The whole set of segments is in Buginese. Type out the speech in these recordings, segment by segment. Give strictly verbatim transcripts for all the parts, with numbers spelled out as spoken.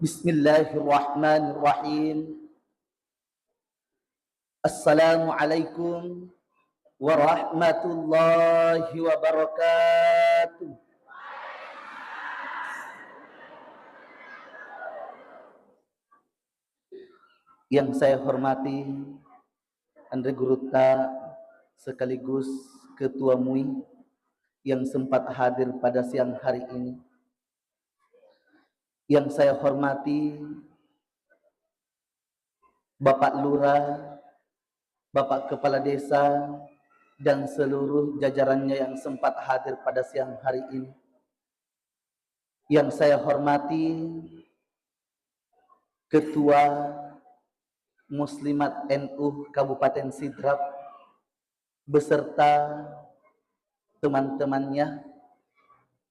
Bismillahirrahmanirrahim. Assalamualaikum warahmatullahi wabarakatuh. Yang saya hormati Anre Gurutta sekaligus Ketua MUI yang sempat hadir pada siang hari ini. Yang saya hormati Bapak Lurah, Bapak Kepala Desa, dan seluruh jajarannya yang sempat hadir pada siang hari ini. Yang saya hormati Ketua Muslimat NU Kabupaten Sidrap beserta teman-temannya.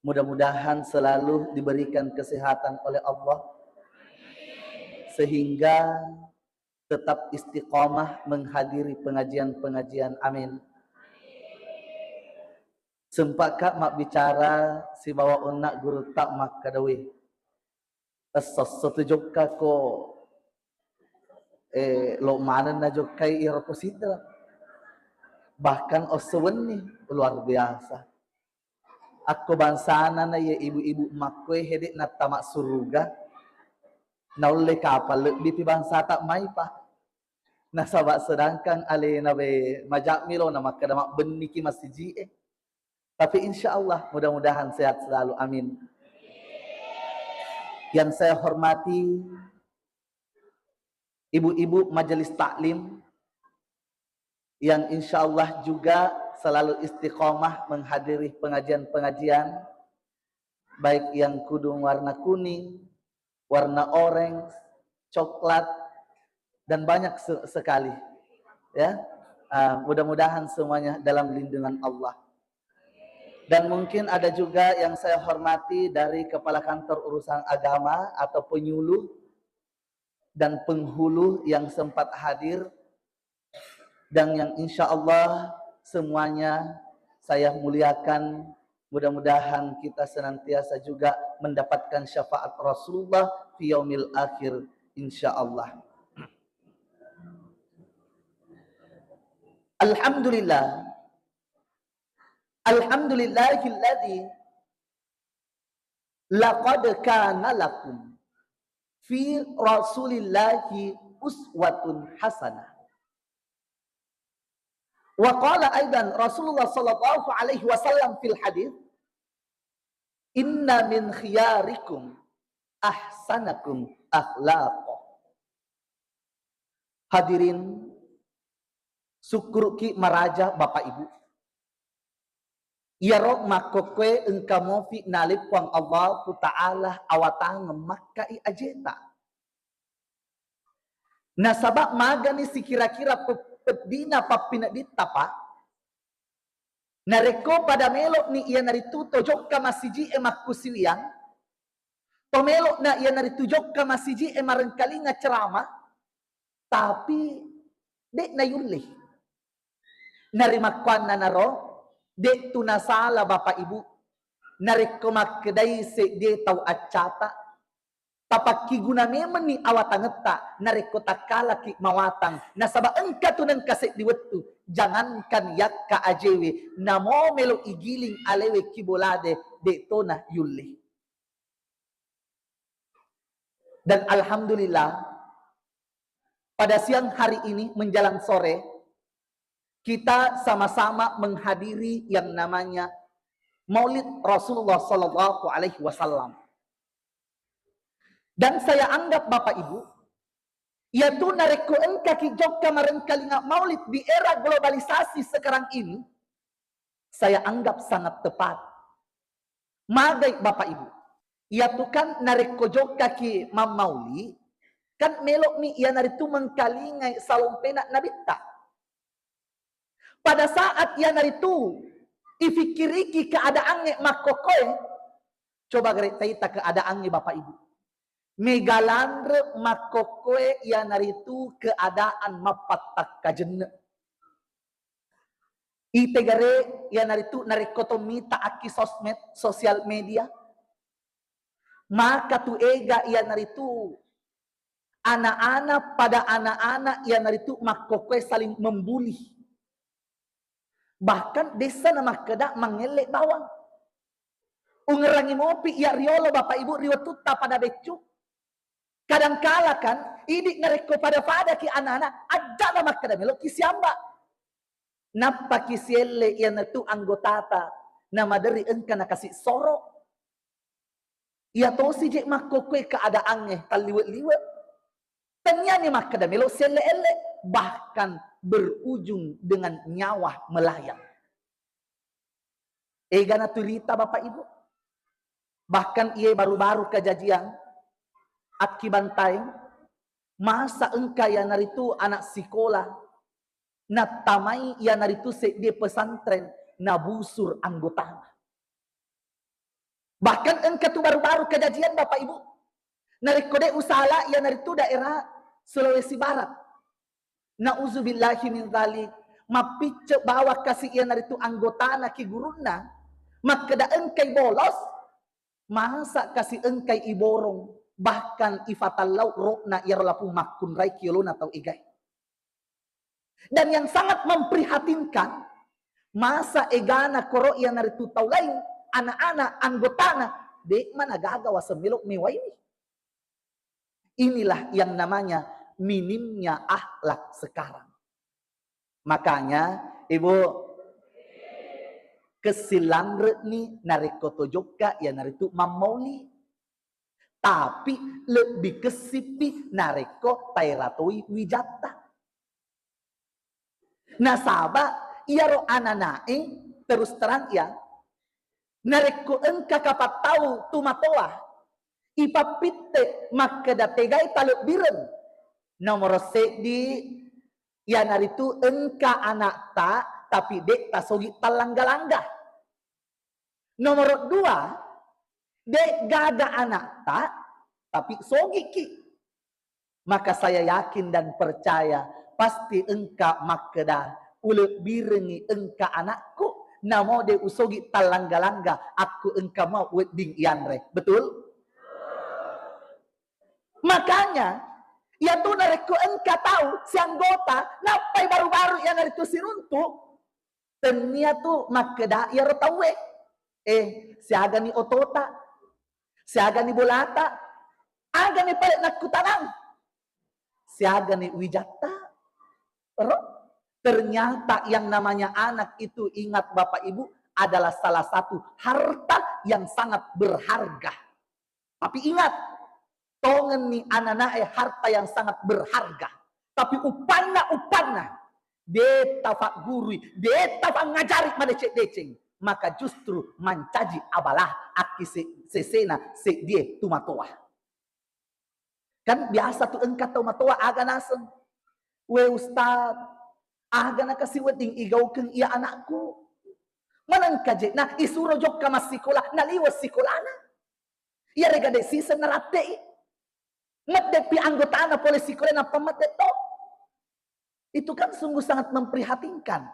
Mudah-mudahan selalu diberikan kesehatan oleh Allah sehingga tetap istiqomah menghadiri pengajian-pengajian. Amin. Sempaka mabbicara sibawa onna Gurutta makkeda, "We, esso-esso tu jokka ko, eh, lo maneng na jokkai iyaro ko Sidrap. Bahkan esso wenni, luar biasa. Akko bangsana na iye ibu-ibu makkoe hede nattama suruga, naulle kapang lebbi pi bangsata maipa." Nasaba sedangkan alena be majak milo na makkeda mabbenniki masiji e. Tapi insya Allah mudah-mudahan sehat selalu. Amin. Yang saya hormati ibu-ibu majelis taklim yang insya Allah juga selalu istiqomah menghadiri pengajian-pengajian, baik yang kudung warna kuning, warna orange, coklat, dan banyak se- sekali. Ya, ah, mudah-mudahan semuanya dalam lindungan Allah. Dan mungkin ada juga yang saya hormati dari Kepala Kantor Urusan Agama atau penyuluh dan penghulu yang sempat hadir dan yang insya Allah semuanya saya muliakan. Mudah-mudahan kita senantiasa juga mendapatkan syafaat Rasulullah fi yaumil akhir, insya Allah. Alhamdulillah. Alhamdulillahilladzi laqad kana lakum fi Rasulillahi uswatun hasanah. Wa qala aidan Rasulullah sallallahu alaihi wasallam fil hadits, "Inna min khiyarikum ahsanakum akhlaqa." Hadirin, sukkuruki maraja Bapak Ibu. Iyaro makkokkoe engka mofi nalippuang Allahu Ta'ala awatangeng makkai ajeta. Nasaba magani sikira-kira pe-, peddina pappineddinta, Pak. Narekko pada melo'ni iyanaritu to jokka masiji e makkusiwiang, to melo'na iyanaritu jokka masiji e marengkalinga ceramah, tapi de' nayulle. Narimakkuannanaro, de' tu nasala Bapak Ibu, narekko makkedai seddie tau accata, tapakkiguna memenni awatangetta narekko takkalaki mawatang, nasaba engka tu nengka seddi wettu, jangankan yakka ajewe, namo melo igiling alewe kibolade, de' tona yulle. Dan alhamdulillah, pada siang hari ini menjelang sore, kita sama-sama menghadiri yang namanya Maulid Rasulullah Sallallahu Alaihi Wasallam. Dan saya anggap Bapak Ibu, yaitu narekko engkaki jokka marengkalinga maulid di era globalisasi sekarang ini, saya anggap sangat tepat. Magai Bapak Ibu, iyatu kan narekko jokkaki mammauli, kan melo'mi iyanaritu mengkalingai salompena Nabitta. Pada saat iyanaritu ifikkiriki keadaangnge makkokkoe, coba gare taita keadaangnge Bapak Ibu. Mega lanre makkokkoe iyanaritu keadaan mappattakkajenne. Itegare iyanaritu narekko to mita akki sosmed, sosial media. Maka tu ega iyanaritu ana-ana pada ana-ana iyanaritu makkokkoe saling membuli. Bahkan dessa na makkeda mangelle bawang. Ungerangi mopi iya riolo Bapak Ibu ri wettutta pada beccu. Kadangkala kan, idi narekko pada-padaki anana, ajja'na makkeda meloki siamba. Nappaki sielle iyanatu anggotata, namaderri engka nakasi soro. Iya tosi je makkokkoe keadaangnge talliwe-liwe. Tenniani makkeda melo sielle-elle, bahkan berujung dengan nyawa melayang. Egana turita Bapak Ibu. Bahkan iye baru-baru kejadian akkibantaeng, masa engka iyanaritu anak sikola nattamai iyanaritu seddie pesantren nabusur anggotana. Bahkan engka tu baru-baru kejadian Bapak Ibu. Narekko de usala iyanaritu daerah Sulawesi Barat. Nauzubillahi min dzalik. Mappicce bawang kasi iyanaritu anggotana ki gurunna, makkeda engkai bolos, masa kasi engkai iborong, bahkan ifatallau ro'na iyaro lapung makkunrai ki yolona tau egae. Dan yang sangat memprihatinkan, masa egana koro iyanaritu tau lain, anak-anak anggotana, de managaga waseng melo mewaiwi. Inilah yang namanya minimnya akhlak sekarang. Makanya, Ibu, kessi lanre'ni narekko to jokka iyanaritu mammauli. Tapi lebbi kessipi narekko taeratoi wijatta. Nasaba iyaro ananae, terus terang ya, narekko engka kapattau tu matoa, ipappitte makkeda tegai talebbireng. Nomoro seddi, iyanaritu engka anakta tapi de tasogi tallangga-langga. Nomoro dua, de gaga anakta tapi sogiki. Maka saya yakin dan percaya pasti engka makkeda, ulebbirengi engka anakku, namo de usogi tallangga-langga akku engka mau wedding ianre. Betul? Makanya, iyatu narekko engka tau sianggota nappai baru-baru iyanaritu siruntu, tennia tu makkeda iyaro tauwe, eh, siagani otota, siagani bolata, agani pale nakkutanang, siagani wijatta. Ro? Ternyata yang namanya anak itu, ingat Bapak Ibu, adalah salah satu harta yang sangat berharga. Tapi ingat, tongenni ananae harta yang sangat berharga. Tapi upanna, upanna, de tafaggurui, de tafangajari madeceng-deceng, maka justru mancaji abalah akki se-, sesena seddie tumatoa. Kan biasa tu engka tau matoa aga naseng. We Ustaz, aga nakasi wedding igaukeng iya anakku? Manengka je na isuro jokka massikola, naliwe sikolana. Iyarega de siseng narattei. Meddepi anggotana pole sikola nappa medde to. Itu kan sungguh sangat memprihatinkan.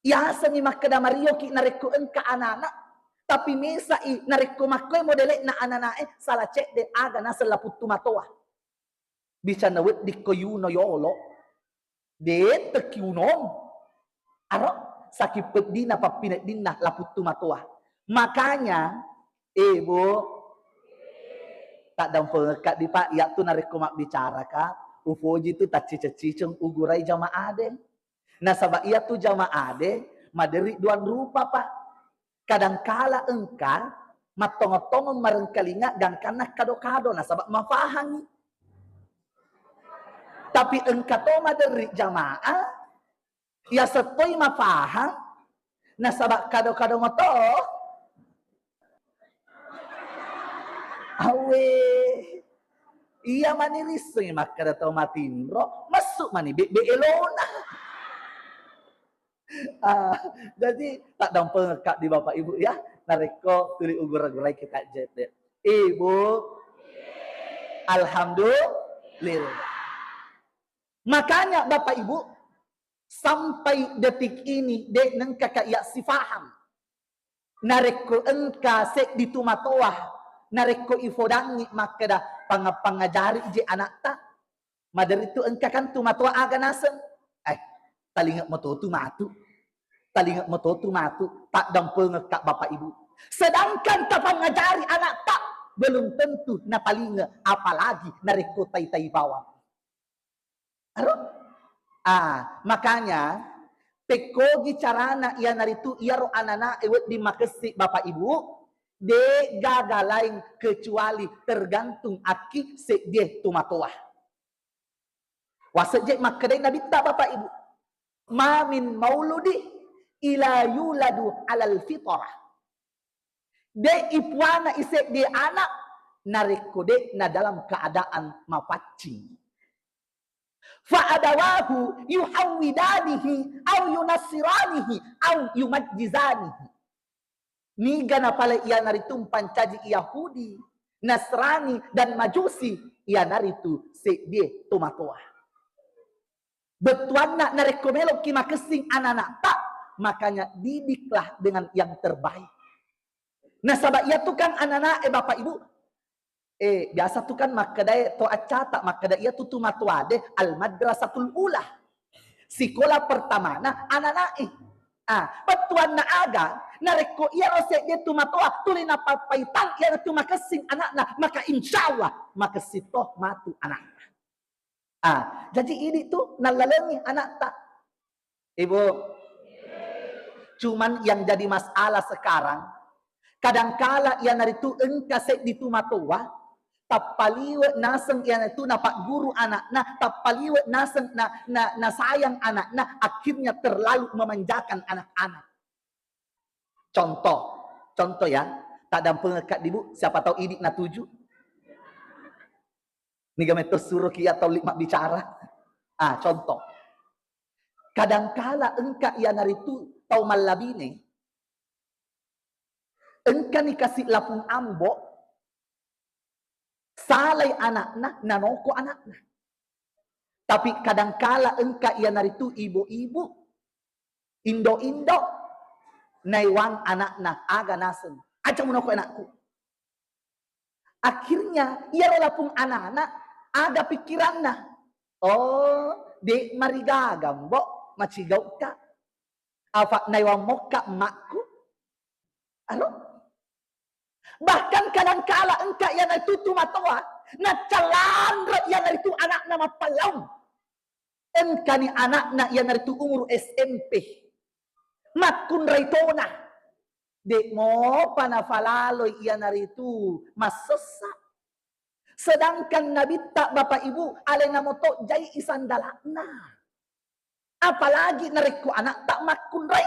Yasengi makkeda marioki narekko engka anana, tapi mesai narekko makkoe modele'na ananae, sala cedde aga naseng laputtu matoa. Bicanna weddikko yuno yolo, de tekki unom. Aro, saki peddina pappineddinna laputtu matoa. Makanya, eh, Bu, taddampengekka di, Pak, iyatu narekko mabbicara ka, ufoji tu tacciceng-ciceng ugurai jamaah de. Nasaba iyatu jamaah de maderri duang rupa, Pak. Kadangkala engka mattongo-tongo marengkalinga gangkanna kado-kado nasaba mafahangi. Tapi engka to maderri jamaah, iya settoi mafahang, nasaba kado-kado moto. Awe, iya mani rissengi makkeda to matinro, messu mani bebbe elona. Ah, jadi taddampengekka di Bapak Ibu ya, narekko tuli ugura-gurai kita jete. Ibu, alhamdulillah. Makanya Bapak Ibu, sampai detik ini de nengka ka iya sifaham. Narekko engka seddi tumatoa Narekko ifodangngi makkeda pang-, pangajari je anakta, maderitu engka kan tu matoa aga naseng. Eh, talinga moto tu matu. Talinga moto tu matu. Taddampengekka Bapak Ibu. Sedangkan tapangajari anakta, belum tentu natalinga, apalagi narekko tai-tai bawang. Aro? Ah, makanya pekkogi carana iyanaritu iyaro anana'e wedding makessing Bapak Ibu, de gaga laing kecuali tergantung akki seddie tomatoa. Wase'je makkedai Nabitta Bapak Ibu, "Ma min mauludi ila yuladu alal fitrah." De ipuana iseddie anak narekko de na dalam keadaan mapaccing. Fa abawahu yuhawwidanihi au yunassiranihi au yumajjisanihi. Niga napale iyanaritu mpancaji Yahudi, Nasrani, dan Majusi, iyanaritu seddie tomatoa. Bettuanna narekko meloki makessing anana'ta, makanya didiklah dengan yang terbaik. Nasaba iyatu kan anana'e Bapak Ibu, eh, biasa tu kan makkedae to accata, makkeda iyatu tu matoade al madrasatul ula. Sikola pertamana anana'e. Ah, bettuanna aga, narekko iyaro seddie tu matoa tuli napappaitang iyaro tu makessing anakna, maka insya Allah makessing to matu anakna. Ah, jaji idi tu nallalengi anakta. Ibu, cuman yang jadi masalah sekarang, kadangkala iyanaritu engka seddi tu matoa, tappaliwe naseng iyanaritu napagguru anakna, tappaliwe naseng na, na, nasayang anakna, akhirnya terlalu memanjakan anak-anak. Contoh, contoh ya, taddampengekka dibu, siapa tahu idi natuju. Niga metto suroki iya tau li mabbicara. Ah, contoh. Kadangkala engka iyanaritu tau mallabine, engkani kasi lapung ambo, salai anakna, nanoko anakna. Tapi kadangkala engka iyanaritu ibu-ibu, indo-indo, naiwang anakna, aga naseng, aja munoko anakku. Akhirnya, iyaro lapung anana aga pikiranna. Oh, de marigaga, Mbok, macigauka. Apa naiwang mokka emakku? Aro? Bahkan kadangkala engka iyanaritu tu matoa, naccalanro iyanaritu anakna mappallaung. Engkani anakna iyanaritu umuru S M P. Makkunrai tona. De mopa nafalaloi iyanaritu massessa. Sedangkan Nabitta, Bapak Ibu, alena moto jai isandalakna. Apalagi narekko anakta makkunrai.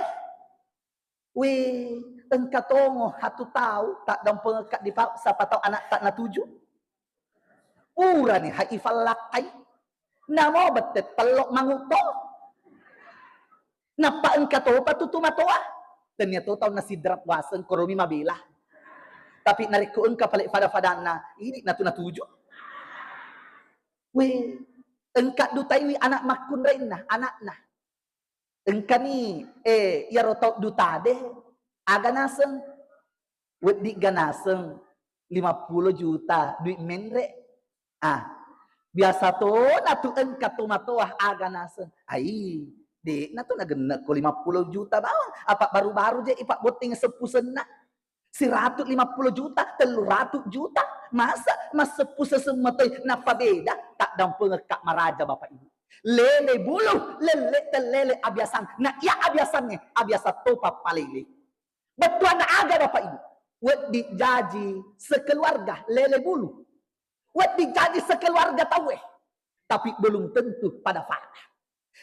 Weh, engka tongo hatu tau taddampengekka dipau, sapa tau anakta natuju? Purani hai ifallakkai. Namo bette tello manguto. Nappa engka topa tu tu matoa. Tennia to tau nasidrap waseng koromi mabela. Tapi narekko engka pale fada-fadanna, idi natu natuju. Weh, engka dutaiwi anak makkunrainna, anakna. Engkani, eh, iyaro tau dutade, aga naseng? Weddigga naseng lima puluh juta duit menre. Ah, biasa to natu engka to matoa aga naseng. Ai, de natu nagenne ko lima puluh juta bawang. Apa baru-baru je ipabotting seppusenna. Siratu lima puluh juta, tellu ratu juta, masa masseppu seseng matoi nappa beda, taddampengekka maraja Bapak Ibu. Lele bulu, lelle tellele abiasang. Na iya abiasangnge, abiasa to pappalele. Bettuanna aga Bapak Ibu? Wedding jaji sekeluarga lele bulu. Wedding jaji sekeluarga tauwe. Tapi belum tentu pada fada.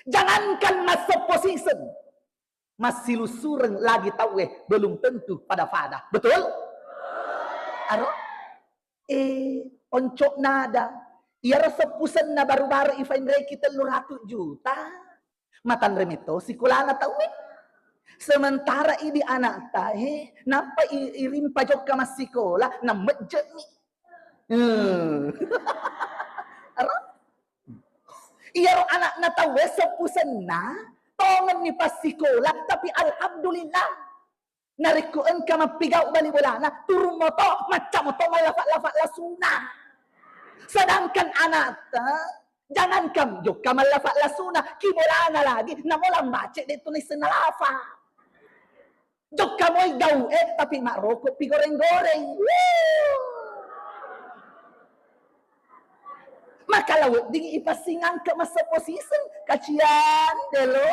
Jangankan masseppo siseng, massilusureng lagi tauwe belum tentu pada fada. Betul? Aro? Eh, oncok nada. Iyaro seppusenna baru-baru ifainreki tellu ratu juta. Matanre metto sikolana tauwe. Sementara idi anakta, eh, nappa i-, irimpa jokka massikola, namejje'ni. Hmm. Aro? Iyaro anakna tauwe seppusenna, tongenni passikola, tapi alhamdulillah. Narekko engka mappigau bali bolana, turun moto, macca moto mallafa-lafa lasuna. Sedangkan anatta, jangankan jokka mallafa lasuna, ki bolana lagi, namo lambace de tu naisseng nalafa. Jokka moi gau e, tapi maroko pi goreng-goreng. Wuh. Maka lawedding ipassingangke massoppo siseng, kacian delo.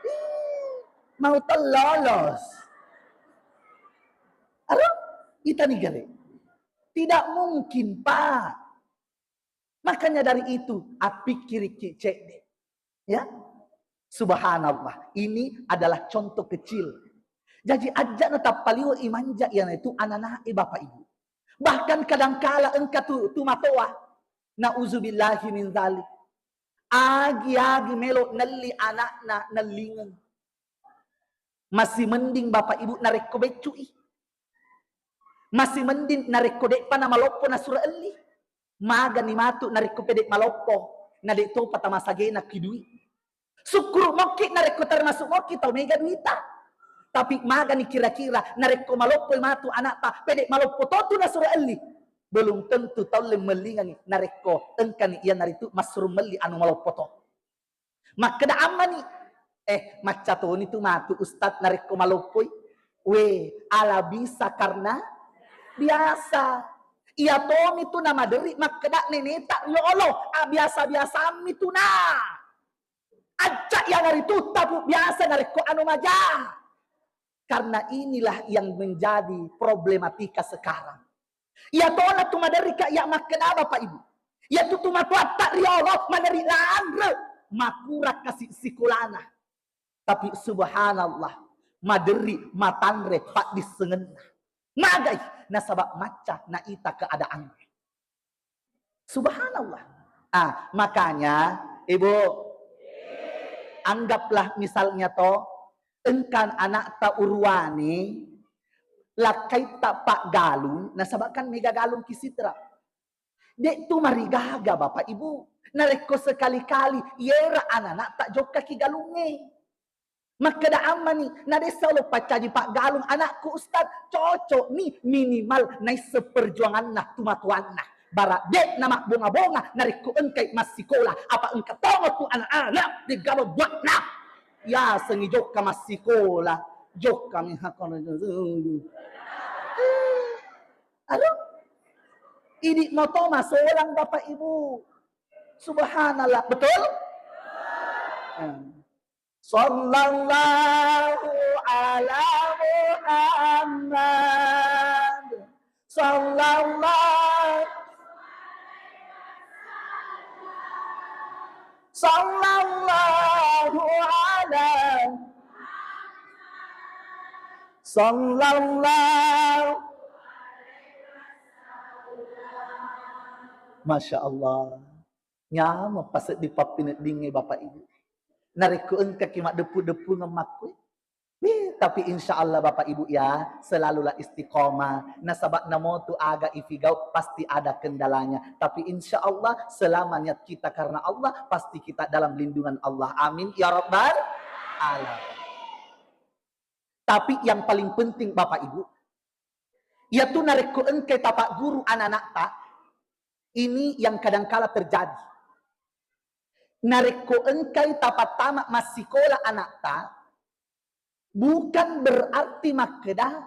Ih, mau tellolos. Aro, itani gare. Tidak mungkin, Pak. Makanya dari itu, appikkirikki cedde. Ya. Subhanallah, ini adalah contoh kecil. Jaji ajja'na tappaliwe imanja iyanaitu ananae Bapak Ibu. Bahkan kadangkala engka tu, tu matoa. Nauzubillahi min zalik. Agi-agi melo nelli anakna nellingeng. Masih mending Bapak Ibu narekko beccu'i. Masih mending narekko de'pa namaloppo nasuro elli. Magani matu narekko pede maloppo, na de topa tamasagena ki dui. Sukkuru mokki narekko termasuk mokki tau mega duita. Tapi magani kira-kira narekko maloppoi matu anakta, pede maloppo totu nasuro elli. Belum tentu taulle mellingangi narekko engkani iyanaritu massuro melli anu maloppo to. Makkeda ammani, eh, macca toni tu matu Ustaz narekko maloppoi. We, ala bisa karena biasa. Iya tomi tu namaderri makkeda neneta, ya Allah, abiasa-biasammi tu na. Acca iyanaritu tabu biasa narekko anu maja. Karena inilah yang menjadi problematika sekarang. Iya tona tu maderri ka iya makkeda Bapak Ibu. Iya tu tu matuatta riolo maderri lanre makura kasi sikolana. Tapi subhanallah, maderri matanre paddissengenna. Magai nasaba macca naita keadaanna. Subhanallah. Ah, makanya, Ibu, anggaplah misalnya to, engkan anakta uruwane, lakkaitta paggalung, nasaba kan mega galung ki sitra. De tu marigaga, Bapak Ibu. Narekko sekali-kali, yera ananakta jokkaki galungnge. Makkeda ammani, nadessa lo paccaji paggalung anakku Ustaz, cocok ni minimal naisseng perjuanganna tumatuanna. Bara de na mabbonga-bonga narekko engkai massikola, apa engka tongo tu anak-anak de galo buatna. Yasengi jokka massikola, jokka mi hakkono. Aduh. Idi moto masolang Bapak Ibu. Subhanallah, betul? Hmm. Sallallahu ala Muhammad. Sallallahu, sallallahu ala, sallallahu. Masya Allah. Nyameng pasedding pappineddingnge Bapak Ibu. Narekko engkaki maddeppu-deppungeng makkue. Wih, tapi insya Allah Bapak Ibu ya, selalulah istiqomah. Nasaba namotu aga ifigau pasti ada kendalanya. Tapi insya Allah selama niat kita karena Allah, pasti kita dalam lindungan Allah. Amin ya rabbal alamin. Tapi yang paling penting Bapak Ibu, yaitu narekko engkai tapagguru anak-anakta, ini yang kadangkala terjadi. Narekko engkai tapattama massikola anakta, bukan berarti makkeda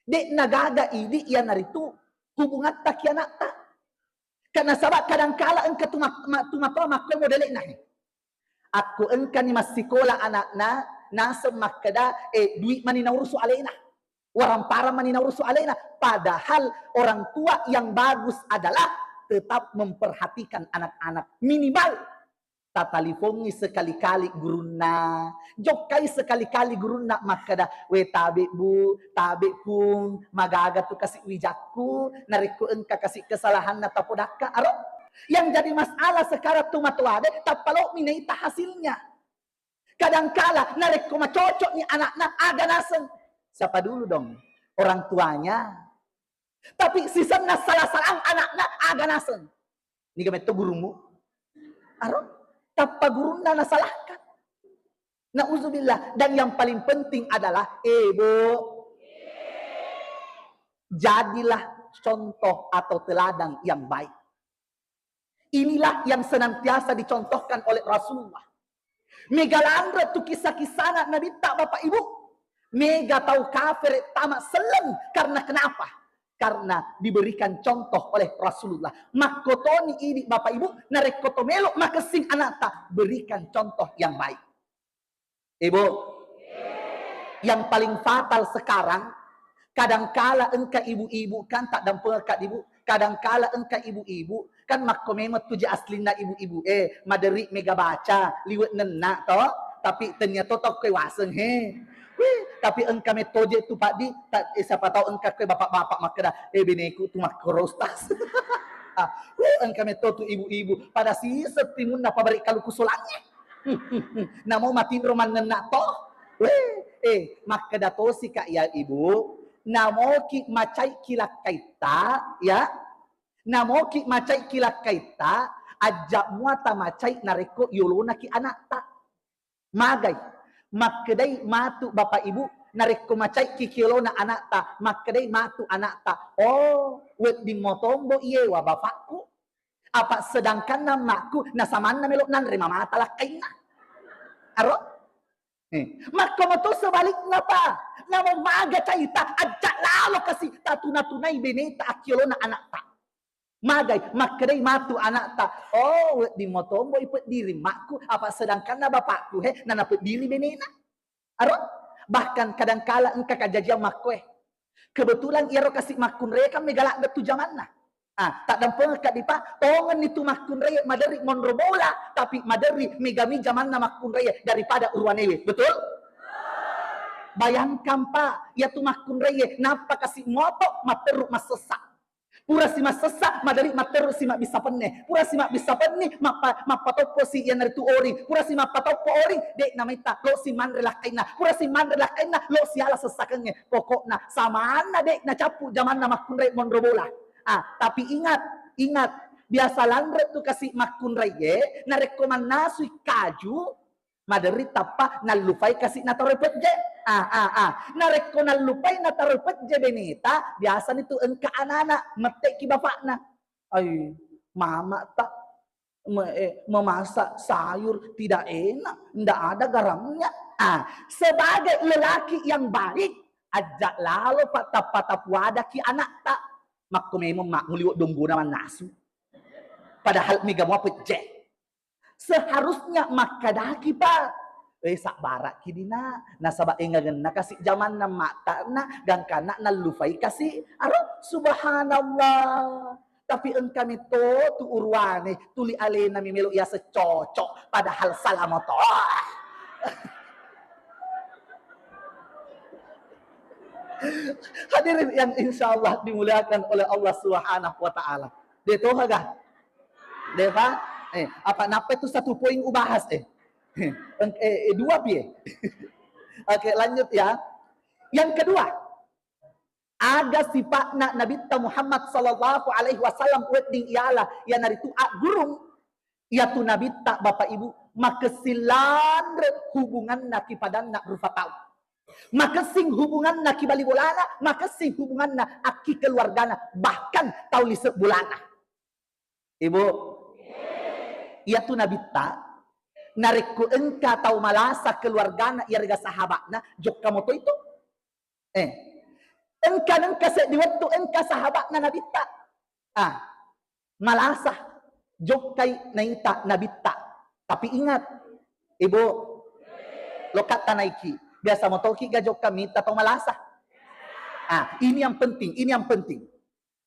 de nagaga idi iyanaritu hubungatta ki anakta. Karena sabab kadangkala engka tuma-, ma-, tumatoa makkoi modele'na he. Akko engkani massikola anakna, naseng makkeda, eh, dui mani naurusu alena. Waramparang mani naurusu alena. Padahal orang tua yang bagus adalah tetap memperhatikan anak-anak. Minimal tatalifongi sekali-kali gurunna, jokkai sekali-kali gurunna makkeda, "We tabe Bu, tabe Pung, magaga tu kasi wijakku, narekko engka kasi kesalahanna tapodakka aro." Yang jadi masalah sekarang tu matoade, tappalomi naita hasilnya. Kadangkala narekko macocok ni anakna, aga naseng. Siapa dulu dong? Orang tuanya. Tapi sisenna salah-salang anakna, aga naseng. Niga metto gurumu? Aro, tappa gurunna nasalahkan. Nauzubillah. Dan yang paling penting adalah, eh, Bu, jadilah contoh atau teladan yang baik. Inilah yang senantiasa dicontohkan oleh Rasulullah. Mega lanre tu kisah-kisahna Nabitta, Bapak Ibu. Mega tau kafir tama selleng. Karena kenapa? Karena diberikan contoh oleh Rasulullah. Makkotoni idi, Bapak Ibu, narekko to melo makessing anakta, berikan contoh yang baik. Ibu, yang paling fatal sekarang, kadangkala engka ibu-ibu kan, tak dampengka, Ibu, kadangkala engka ibu-ibu kan makko memang tu je aslinna ibu-ibu, eh, maderi mega baca liwet nenna to, tapi tenia to tokkoe waseng he. Wih, tapi engka metto je tu, Pak, di, tak, eh, siapa tahu engka koe bapak-bapak makkeda, eh, beneku tu makkoro, Ustaz. Ah, wih, engka metto tu ibu-ibu pada siseng timunna pabari kaluku solangnge. Namo matinro mannenna to. Weh, eh, makkeda tosi ka iya, Ibu, namoki macai ki lakkaitta, ya. Namoki macai ki lakkaitta, ajja muata macai narekko yolona ki anakta. Magai, makkedai matu Bapak Ibu, narekko macai ki yolona anakta, makkedai matu anakta, "Oh, wedding motombo iyewa bapakku." Apa sedangkanna makku nasamanna melo nanre mamata lakkainna. Aro? Eh, makkomo to sebalikna, Pak. Namo maga caita, ajja lalo kasi tatuna-tunai beneta akkiolona anakta. Magai, makkedai matu anakta, "Oh, wedding motombo ipeddiri makku, apa sedangkanna bapakku he nanapeddiri benena." Aro? Bahkan kadangkala engka kajajiang makkoe. Kebetulan iyaro kasi makkunraie kan mega ladde tu jamanna. Ah, taddampengekka dipa, tongenni tu makkunraie maderri monro bola, tapi maderri megami jamanna makkunraie daripada uruanewe. Betul? Bayangkan, Pak, iya tu makkunraie nappa kasi moto matteru massessa. Pura si massessa, maderi matteru si mabbissa penne. Pura si mabbissa penne, mappa-, mappatoppo si iyanaritu oring. Pura si mappatoppo oring, de' namaitta lo si manre lakkainna. Pura si manre lakkainna, lo si ala sessakengnge. Pokokna samanna de' nacappu jamanna makkunrai monro bola. Ah, tapi ingat, ingat, biasa lanre tu kasi makkunraie, narekko mannasui kaju, maderri tappa nallupai kasi nataro pejje. Ah, ah, ah. Narekko nallupai nataro pejje beneta, biasani tu engka anana, metteki bapakna. "Ai, mama tak me-, eh, memasak sayur tidak enak, ndak ada garamnya." Ah, sebagai lelaki yang baik, ajak lalo pak tappa tapuadaki anakta. Makko memang mak muliwat donggona mannasu. Padahal mega mua pejje. Seharusnya makkadaki, Pak. Eh, sabbaraki dina, nasaba engagenna kasi jamanna mattana, gangkana nallupai kasi. Aro, subhanallah. Tapi engka metto tu uruane, tuli alena mi melo yaseng cocok, padahal salah moto. Hadirin yang insya Allah dimuliakan oleh Allah Subhanahu wa Ta'ala. De toha ga? De pa? Eh, apa nappa itu satu poin ubahas, eh? Eh, eh, eh, dua pi, eh? Oke, lanjut ya. Yang kedua, aga sipa'na Nabitta Muhammad sallallahu alaihi wasallam wedding iala, iyanaritu aggurung. Iyatu Nabitta, Bapak Ibu, makessing lanre hubunganna ki padanna rufa tau. Makessing hubunganna ki bali bolana, makessing hubunganna akki keluargana, bahkan tau lise bolana. Ibu, iyatu Nabitta, narekko engka tau malasa keluargana, iyarega sahabatna, jokka moto itu. Eh, engka, engka seddi wettu engka sahabatna Nabitta. Ah, malasa, jokkai naita Nabitta. Tapi ingat, Ibu, lokka tanaiki. Biasa motoki ga jokka mita tau malasa. Ah, ini yang penting, ini yang penting.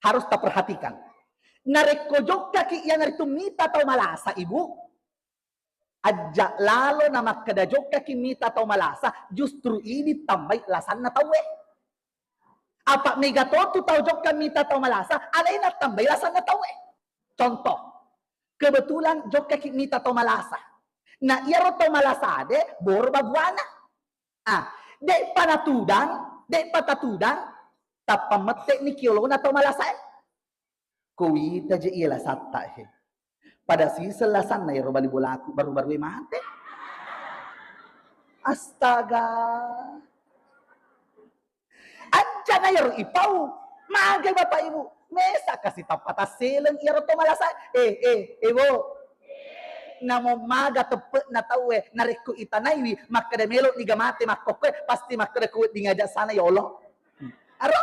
Harus taperhatikan. Narekko jokkaki iyanaritu mita tau malasa, Ibu, ajja lalo na makkeda jokkaki mita tau malasa, justru idi tambai lasanna tauwe. Apa mega to tu tau jokka mita tau malasa, alena tambai lasanna tauwe. Contoh, kebetulan jokkaki mita tau malasa. Na iyaro tau malasa de, boro babuana. Ah, de'pa natudang, de'pa tatudang, tappa mette'ni kiolona tau malasae. Ko wita je iya lasatta he. Pada siseng lasanna ero bali bolaku baru-barue mate. Astaga. Ajjana iyaro ipau. Magai Bapak Ibu. Mesa kasi tappa tasseleng iyaro to malasa. Eh, eh, eh, Bo. Namo maga teppe'na tauwe, narekko itanaiwi, makkeda melo niga mate makkokkoe, pasti makkeda ku wedding aja sana yolo. Aro?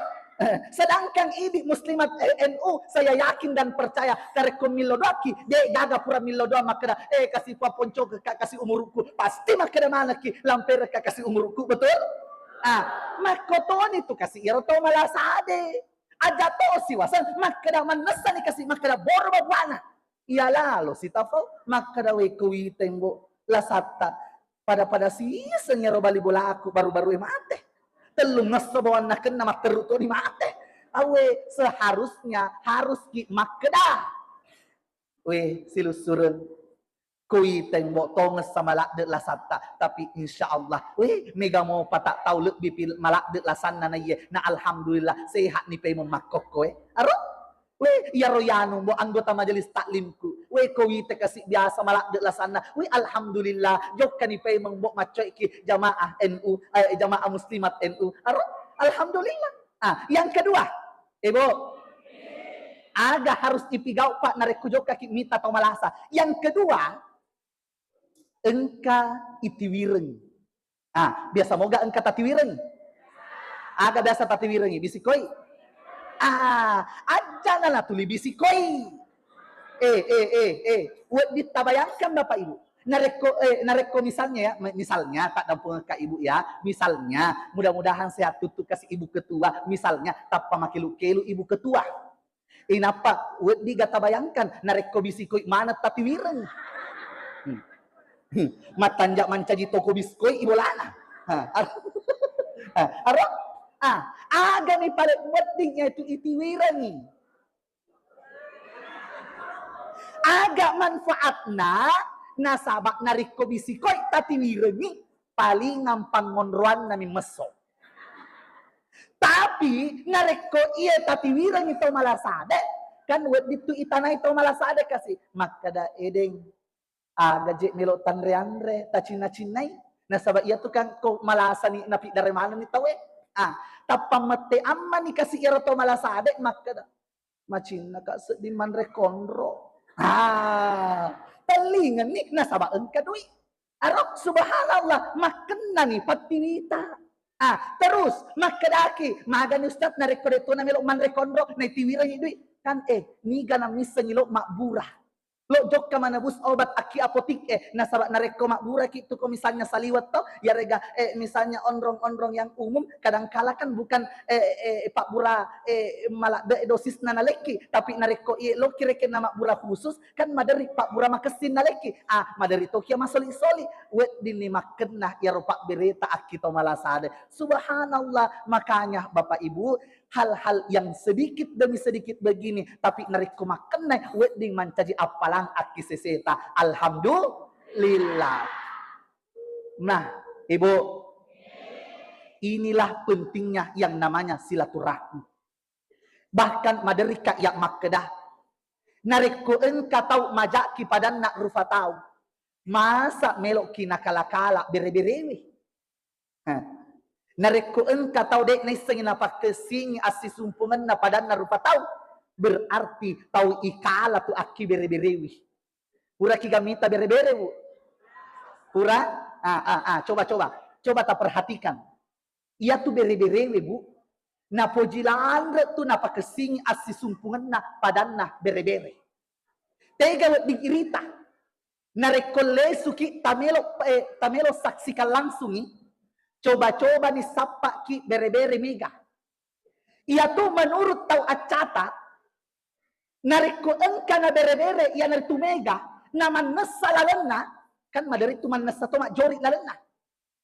Sedangkan idi muslimat, eh, N U, saya yakin dan percaya, karekko millo doakki, de gaga pura millo doang makkeda, eh, kasi paponco ke, ka-, kasi umurukku, pasti makkeda manekki, lampere ka kasi umurukku, betul? Ah, makkotoni tu kasi iyaro tau malasade. Aja to siwaseng makkeda mannessani kasi makkeda boro babuana. Iya lalo sitafau makkeda, "We ko witeng, Bo, lasatta pada-pada siseng iyaro bali bolaku baru-baru e mate. Tellungesso bawanna kenna matteru toni mate." Awe, seharusnya haruski makkeda, "We, silussureng, ko witeng, Bo, tongessa maladde lasatta, tapi insya Allah, we, mega mopa tak tau lebbi pil-, maladde lasanna naiye, na alhamdulillah sehat ni paimeng makkokkoe." Aro? We, iyaro yanu, Bo, anggota majelis taklimku. We, ko wite kasi biasa maladde lasanna. We, alhamdulillah, jokkani paimeng, Bo, maccoiki jamaah N U, eh, jamaah muslimat N U. Aro? Alhamdulillah. Ah, yang kedua, eh, Bo, aga harus ipigau, Pak, narekko jokkaki mita tau malasa. Yang kedua, engka itiwireng. Ah, biasa moga engka tatiwireng? Aga biasa tatiwirengi? Bisikoi? Ah, ajjana natuli bisikoi. Eh, eh, eh, eh. Wedding tabayangkan Bapak Ibu. Narekko, eh, narekko misalnya ya, mi-, misalnya tak dampung ka Ibu ya, misalnya mudah-mudahan sehat tuttu kasi Ibu ketua, misalnya tappa makelu-kelu Ibu ketua. Inappa weddiga tabayangkan narekko bisikoi maneng tatiwireng. Hmm. Hmm. Mattanja mancaji toko bisikoi ibolana. Ha, ar-, ha, aro? Ah, agani pale wedding yaitu itiwirengi. Aga manfaatna, nasaba narekko bisikoi tatiwirengi, palingang pangonroanna mi messo. Tapi narekko iya tatiwirengi tau malasade, kan wedding tu itanai tau malasade kasi. Makkeda, "Edeng, aga je melo tanre-anre, tacinna-cinnai?" Nasaba iya tu kan ko malasani napiddare manenni tauwe. Ah, tappa mette ammani kasi iyaro tau malasade makkeda, "Macinna ka sedding manre konro." Ah, tellingenni nasaba engka dui. Aro, subhanallah, makkennani pattiwita. Ah, terus makkedaki, "Magani Ustaz, narekko de tona melo manre konro, naitiwirengi dui?" Kan, eh, niga namissengi lo mabbura. Lo jokka manebus obat akki apotik, eh, nasaba narekko mabburaki tu ko misalnya saliwet to, yarega, eh, misalnya onrong-onrong yang umum, kadangkala kan bukan, eh, eh, pabbura, eh, maladde dosisna nalekki, tapi narekko iye loki rekenna mabbura khusus, kan maderri pabbura makessing nalekki. Ah, maderri tokia masoli-soli. Weddinni makkenna iyaro pabbereta akki to malasade. Subhanallah, makanya Bapak Ibu, hal-hal yang sedikit demi sedikit begini, tapi narekko makkenna wedding mancaji appalang akki seseta. Alhamdulillah. Nah, Ibu, inilah pentingnya yang namanya silaturahmi. Bahkan maderri ka iya makkeda, narekko engka tau majaki padanna rufa tau, masa meloki nakala-kala bere-berewe? Heh. Narekko engka tau de naissengi napakkessingi assisumpungenna padanna rupa tau, berarti tau ikala tu akki bere-berewi. Puraki gamita bere-bere, Bu? Pura? Ah, ah, ah, coba, coba. Coba taperhatikan. Iyatu bere-berewe, Bu, napoji lanre tu napakessingi assisumpungenna padanna bere-bere. Tega wedding irita. Narekko lesuki tamelo, eh, tamelo saksikan langsungi, coba-cobani sappaki bere-bere mega. Iyatu menurut tau accata, narekko engka na bere-bere iyanaritu mega, na mannessa lalenna, kan maderitu mannessa to majjori lalenna.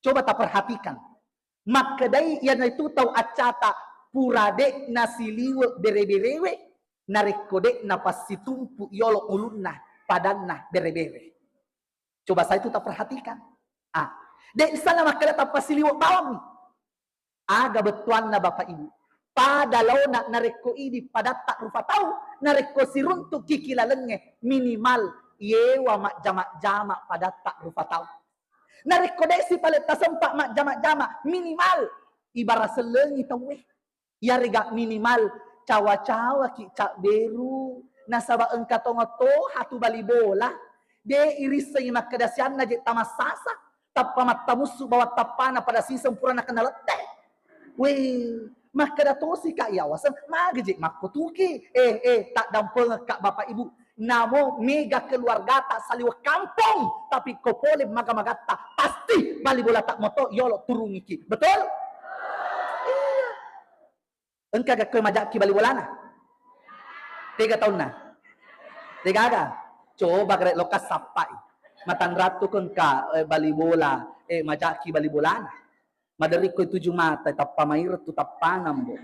Coba taperhatikan. Makkedai iyanaritu tau accata, pura de nasiliwe bere-berewe, narekko de napassitumpu yolo ulunna padanna bere-bere. Coba saya itu taperhatikan. Ah, de sana makkeda tappasiliwe bawang. Aga bettuanna Bapak Ibu? Pada laona narekko idi padatta rupa tau, narekko siruntuk kiki lalengnge, minimal yewa majjama-jama padatta rupa tau. Narekko de'si pale tasempa majjama-jama, minimal ibara sellengi tauwe. Iyarega minimal cawa-cawaki cabberu, nasaba engka tonga toha tu bali bola, de irissengi makkeda sianna je tamassasa, tappa mattamussu bawang tappana pada siseng purana kenna lette. Weh, makkeda tosi ka iyawaseng, maga je makkotuki. Eh, eh, taddampengekka Bapak Ibu. Namo mega keluargata saliweng kampong, tapi ko pole maga-magatta, pasti bali bolata moto yolo turungiki. Betul? Iya. Engka gakkoe majaki bali bolana? Tega taunna? Degaga? Coba gare lokka sappai. Matanrattu ko engka, eh, bali bola, eh, majaki bali bolana. Maderri ko tuju mata, tappa maireng tu tappanang, Bo.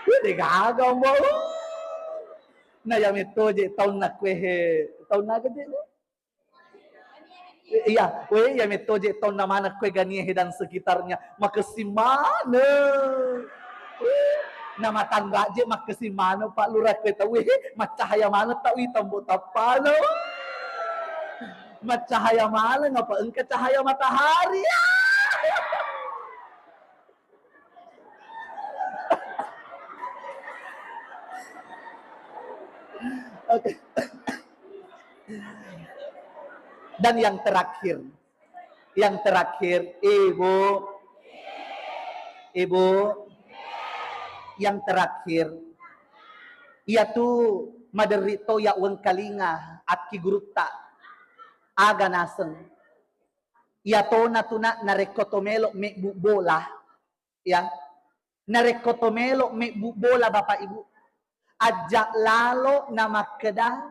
Wih, degaga, Bo. Na iya metto je taunna kue he, taunna aga je, Bo? Iya, weh, iya metto je taunna maneng kue Ganie he dan sekitarnya. Makessing maneng. Na matanra je makessing maneng, Pak Lurah, kue tau, weh, maccahaya maneng tau, wih, tambo tappana. Maccahaya maneng apa engka cahaya matahari. Oke. Dan yang terakhir, yang terakhir, Ibu, Ibu, yang terakhir, iyatu maderri to ya wengkalinga akki gurutta, aga naseng. Iyatona tuna narekko to melo mebbu bola, ya. Narekko to melo mebbu bola, Bapak Ibu, ajja lalo namakkeda,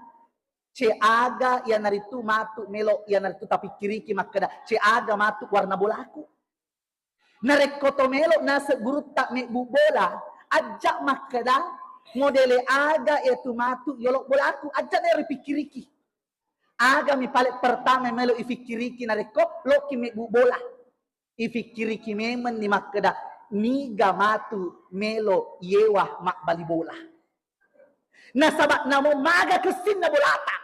"Ce aga iyanaritu matu melo, iyanaritu tapikkiriki makkeda, ce aga matu warna bolaku?" Narekko to melo naseng gurutta mebbu bola, ajja makkeda, "Modele aga iyatu matu yolo bolaku?" Ajja na ripikkiriki. Agami pale pertama melo ifikkiriki narekko loki mebbu bola? Ifikkiriki memenni makkeda, niga matu melo yewa mabbali bola? Nasaba namo maga kessinna bolata,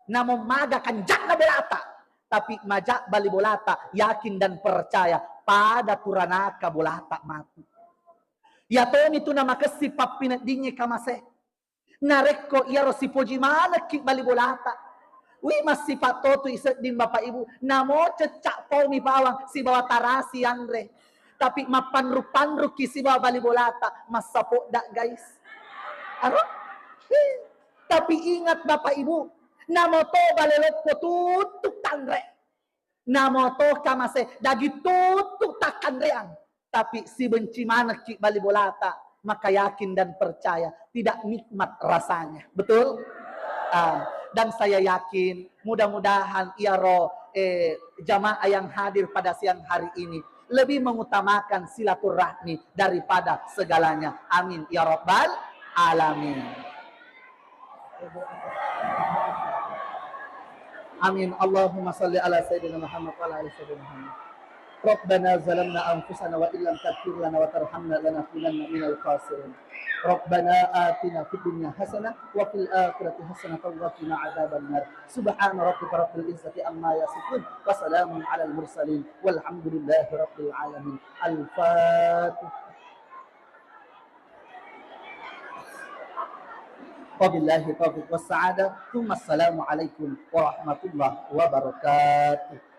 namo maga kanjakna bolata, tapi majak bali bolata, yakin dan percaya pada turanaka bolata matu. Iyatomi tu namakessing pappineddingnge kamase. Narekko iyaro sipoji manekki bali bolata, wi, massipa totu isedding Bapak Ibu, namo cecca paumi bawang sibawa tarasi anre, tapi mappanru-panrukki sibawa bali bolata, massapodda, guys. Aro? Hi. Tapi ingat Bapak Ibu, namo to bale loppo tuttu tanre. Namo to kamase daging tuttu takkanreang, tapi sibenci manekki bali bolata, maka yakin dan percaya tidak nikmat rasanya. Betul? Ah, dan saya yakin mudah-mudahan iyaro, eh, jamaah yang hadir pada siang hari ini lebih mengutamakan silaturahmi daripada segalanya. Amin ya rabbal alamin. Amin. Allahumma salli ala Sayyidina Muhammad wa ala ali Sayyidina Muhammad. Rabbana zalamna anfusana wa illam taghfir lana wa tarhamna lanakunanna minal khasirin. Rabbana atina fid dunya hasanah wa fil akhirati hasanah wa qina adzabannar. Subhana rabbika rabbil izzati amma yasifun wa salamun alal mursalin walhamdulillahi rabbil alamin. Al-Fatihah. Wabillahi taufiq wassa'adah. Tsumma assalamu alaikum warahmatullahi wabarakatuh.